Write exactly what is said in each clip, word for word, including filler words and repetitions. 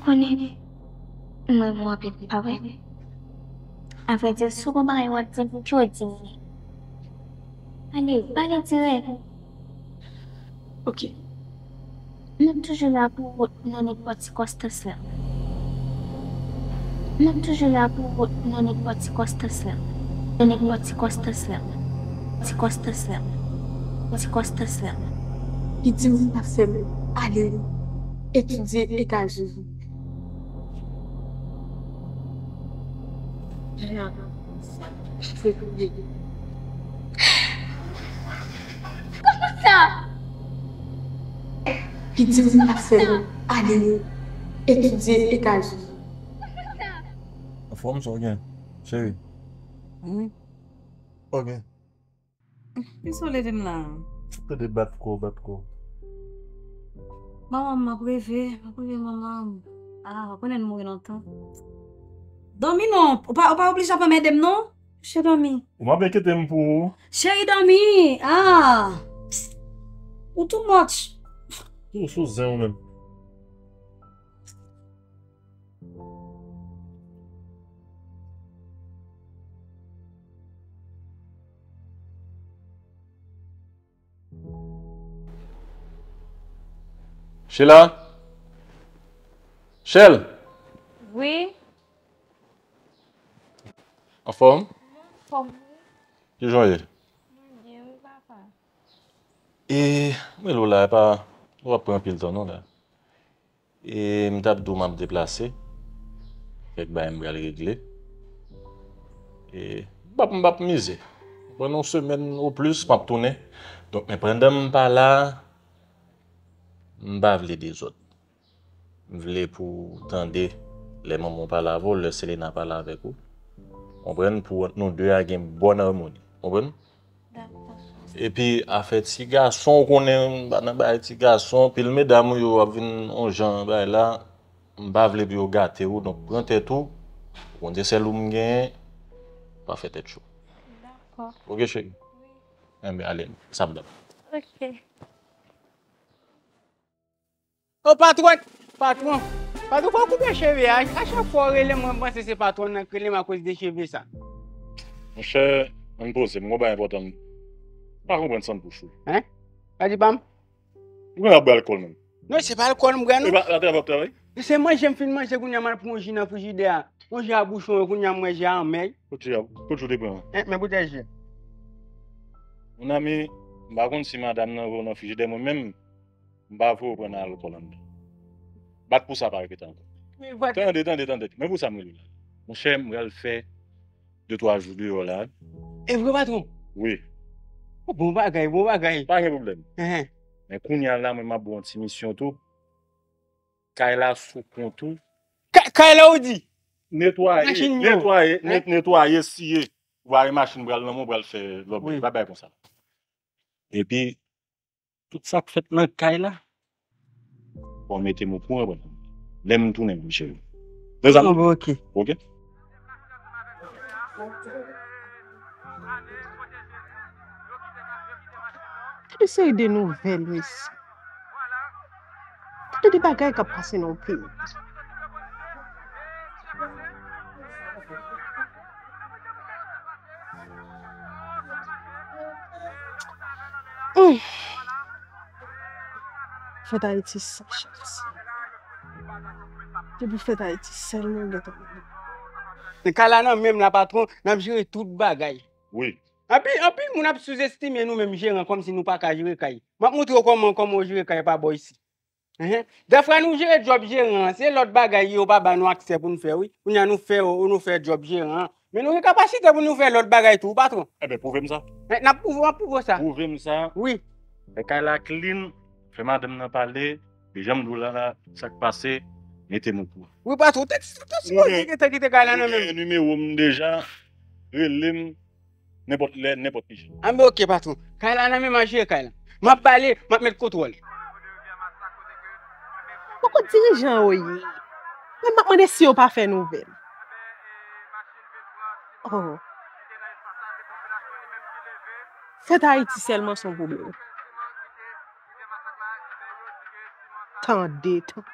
Konnen, m renmen w anpil, pa vre? Avrèdi, si w gon bagay w ap di m, jodi m ye. Ale, pale dirèk. Ok. M ap toujou la pou ou nan nenpòt sikonstans la. M ap toujou la pou ou nan nenpòt sikonstans la. Nan nenpòt sikonstans la. Sikonstans la. Sikonstans la. Li di m l ap fè m ale etidye Etazini. Jan fevriye. Kòman sa? Li di m l ap fè m ale etidye Etazini. Anfòm, sa w gen, cheri? Wi. Ok. Kisa w leve m la? Tande bat kò, bat kò. Manman m, m ap reve, m ap reve manman m. Ah, w konnen l mouri lontan. Dòmi non, ou pa, ou pa oblije ap anmède m non. Cheri dòmi. Ou m ap enkyete m pou ou. Cheri dòmi, ah. Ou too much. Ou sou zen ou menm. Sheila? Shel? Wi. Anfòm? Anfòm, wi. Kijan w ye? Mwen byen, wi, papa. E, mwen la, e pa, ou pa pran anpil tan non la. E m t ap di w m ap deplase. Kèk bagay m pral regle. E m p ap, m p ap mize. Pandan yon semèn o plis, m ap tounen. Donk, men pandan m pa la, m pa vle dezòd. M vle pou w tande lè manman w pale avè w, lè Selena pale avèk ou. Konprann? Pou ant nou de a gen bòn amoni. Konprann? Dakò. Epi afè ti gason, ou konnen m pa nan bagay ti gason, pil medam ou yo ap vin yon jan bagay la, m pa vle pou yo gate w, donk pran tèt ou, ou konn se sèl ou m genyen, pa fè tèt cho. Dakò. Ok, cheri? Wi. Enben, ale, sa m t ap. Ok. O patwòn, patwon, patwon, fò w koupe cheve a. A chak fwa w rele m, mwen panse se patwòn nan k rele m akoz de cheve sa. Monchè, ann poze m, m gon bagay enpòtan m pa konprann san bouch ou. Hein? Pa di pa m? Ou konn ap bwè alkòl menm? Non, se pa alkòl m bwè non. E pa atravè w ap travay? Se manje m fin manje kounye a m al pran yon ji nan frijidè a. Yon ji a bouchon, kounye a m wè ji a anmè. Kot ji a, kot ji w te pran an? Hein, men boutèy ji. Mon ami, m pa konn si madanm nan voye w nan frijidè, mwen menm, m pa voye w pran nan alkòl anndan. Bat pou sa pa repete ankò. Men vwa. Tande, tande, tande. Men pou sa m rele w la. Monchè, m pral fè de twa jou deyò la. E vre, patwon? Wi. O, bon bagay, bon bagay. Pa gen pwoblèm. Enhen. Men kounye a la, mwen, m ap ba w yon ti misyon tou. Kay la sou kont ou. Ka-, kay la, ou di? Netwaye, machin yo, netwaye, hein? Net-, netwaye, siye. Ou pa wè machin pral nan men w, pral fè lòt bagay. Wi. Pa bay konsa. Epi, tout sa k fèt nan kay la, fò w mete m okouran, lè m tounen, wi, cheri. Mezanmi. Bon, ok. Ok? Gade seri de nouvèl, mesye. Gade de bagay k ap pase nan yon peyi. Hum. Fèt Ayiti san chans. Depi Fèt Ayiti sèlman gentan. Kay la nan men m la, patwon, n ap jere tout bagay. Wi. Anpil, anpil moun ap souzestime nou menm jeran, kòmsi nou pa ka jere kay. M ap montre w kòman, kòman w jere kay pa bò isi. Enhen. Dèfwa nou jere djòb jeran an, se lòt bagay yo pa ba nou aksè pou n fè, wi. Kounye a nou fè, nou fè djòb jeran an. Men nou gen kapasite pou nou fè lòt bagay tou, wi, patwon. Enben, pwouve m sa. N ap pwouve, m ap pwouve w sa. Wi. Fè kay la clean, fè madanm nan pale, epi jan m di w la, la, sa k pase, mete m okouran. Wi, patwon, ou te, ou te sipoze gentan kite kay la nan men m. Ou gen nimewo m deja, rele m, nenpòt lè, nenpòt kijan. Anben, ok, patwon. Kay la nan men m, m a jere kay la. M ap pale, m ap met kontwòl. Poko dirijan yo ye. Men m ap mande si yo pa fè nouvèl. Oh. Fèt Ayiti sèlman se yon pwoblèm. Tande, tande.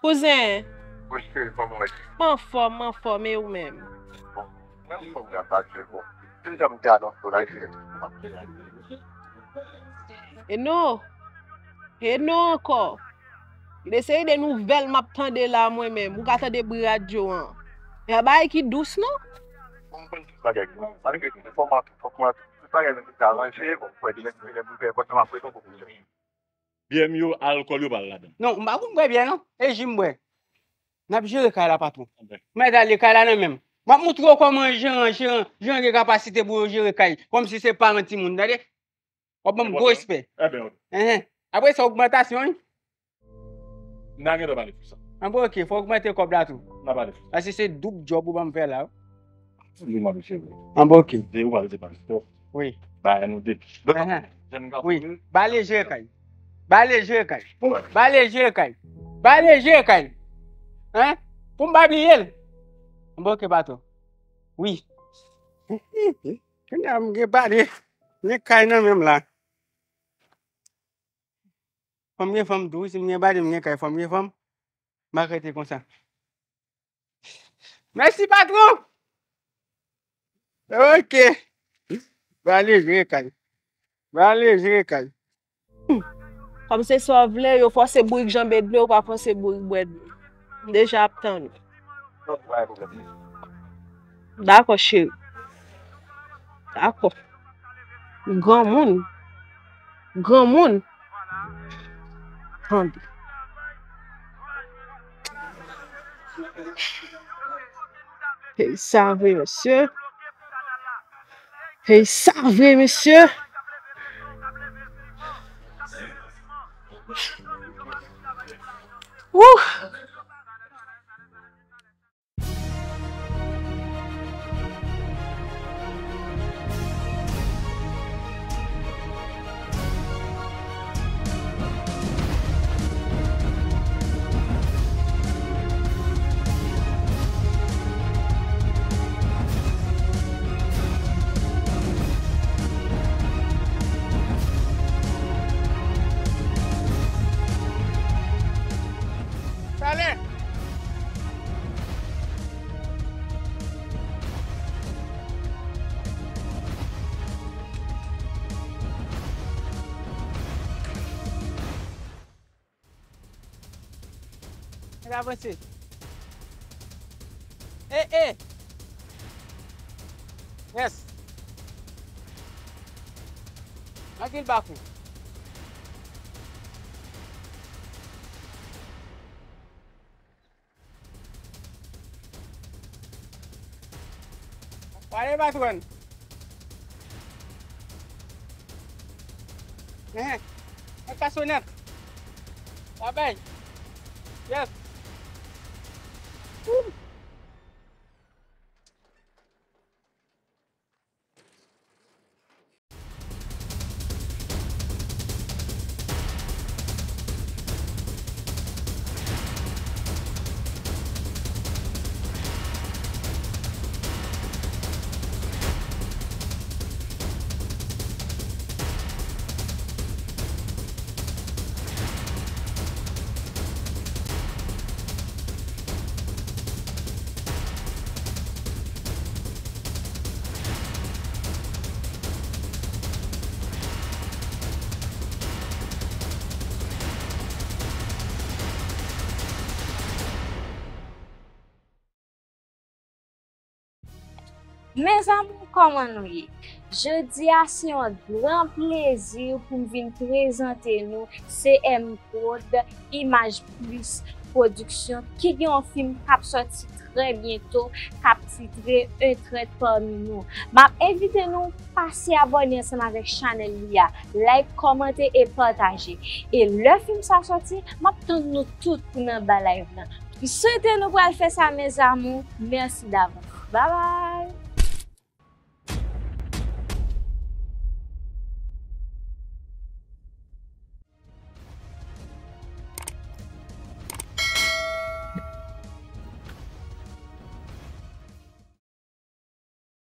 Kouzen. Wi, cheri, kòman w ye? M anfòm, m anfòm, e ou menm? Bon, mwen anfòm, gras a Dye, bon. Se jan m te anonse w la, cheri. E non. E non ankò. Li se de nouvèl m ap tande la, mwen menm. Ou ka tande bri radyo an. E yon bagay ki dous, non? Bon, m konn tout bagay, non. Malgre tout enfòmasyon, fòk mwen tout bagay nan te aranje, bon, m kwè demen si Bondye vle, m fè pòt la, m ap rete yon kou. Byè m yo, alkòl yo pa ladan. Non, m pa konn bwè byè, non. E ji m bwè. N ap jere kay la, patwon. Mèt ale kay la nan men m. M ap montre w kòman jeran, jeran, jeran gen kapasite pou yo jere kay. Kòmsi se paran timoun, tande? W ap ban m gwo respè. Enben, ok. Enhen. Apre sa, ogmantasyon, wi. N a gentan pale sou sa. Anben, ok, fò w ogmante kòb la tou. N a pale sou sa. Paske se doub djòb ou ban m fè la, wi. Li mande cheve. Anben, ok. De ou pale se pa. Wi. Ba nou de. Donk, enhen. Jèn gason. Wi. Ba leje kay. Ba leje kay. Ba leje kay. Ba leje kay. Hen? Pou m pa bliye l. Anben, ok, patwon. Wi. Kounye a m gen pale. M gen kay nan men m la. Fò m gen fanm tou, wi. Si m gen pale, m gen kay, fò m gen fanm. M pa ka rete konsa. Mèsi, patwon! Ok. Ba leje kay. Ba leje kay. Kòm se sa w vle, yo fòse bourik janbe dlo, yo pa fòse bourik bwè dlo. M deja ap tann ou. Dakò, cheri. Dakò. Granmoun. Granmoun. Tande. Hey, sa vre, mesye. Hey, sa vre, mesye. Wouh! Talè! Ann avanse. E, e! Yes! Anpil bakou. Pale, patwòn. Ehe. Mwen ka sonet. Babay. Yes. Woo. Mes amours, kòman nou ye? Jodi a, se yon gran plezi pou m vin prezante nou C M Prod, Image Plus Production, ki gen yon fim k ap sòti trè byento, k ap titre Un traître parmi nous. M ap envite nou pase abòne ansanm avèk chanèl li a, like, kòmante e pataje. E lè fim sa sòti, m ap tann nou tout pou n anba live lan. M swete nou pral fè sa, mes amours. Mèsi davans. Babay!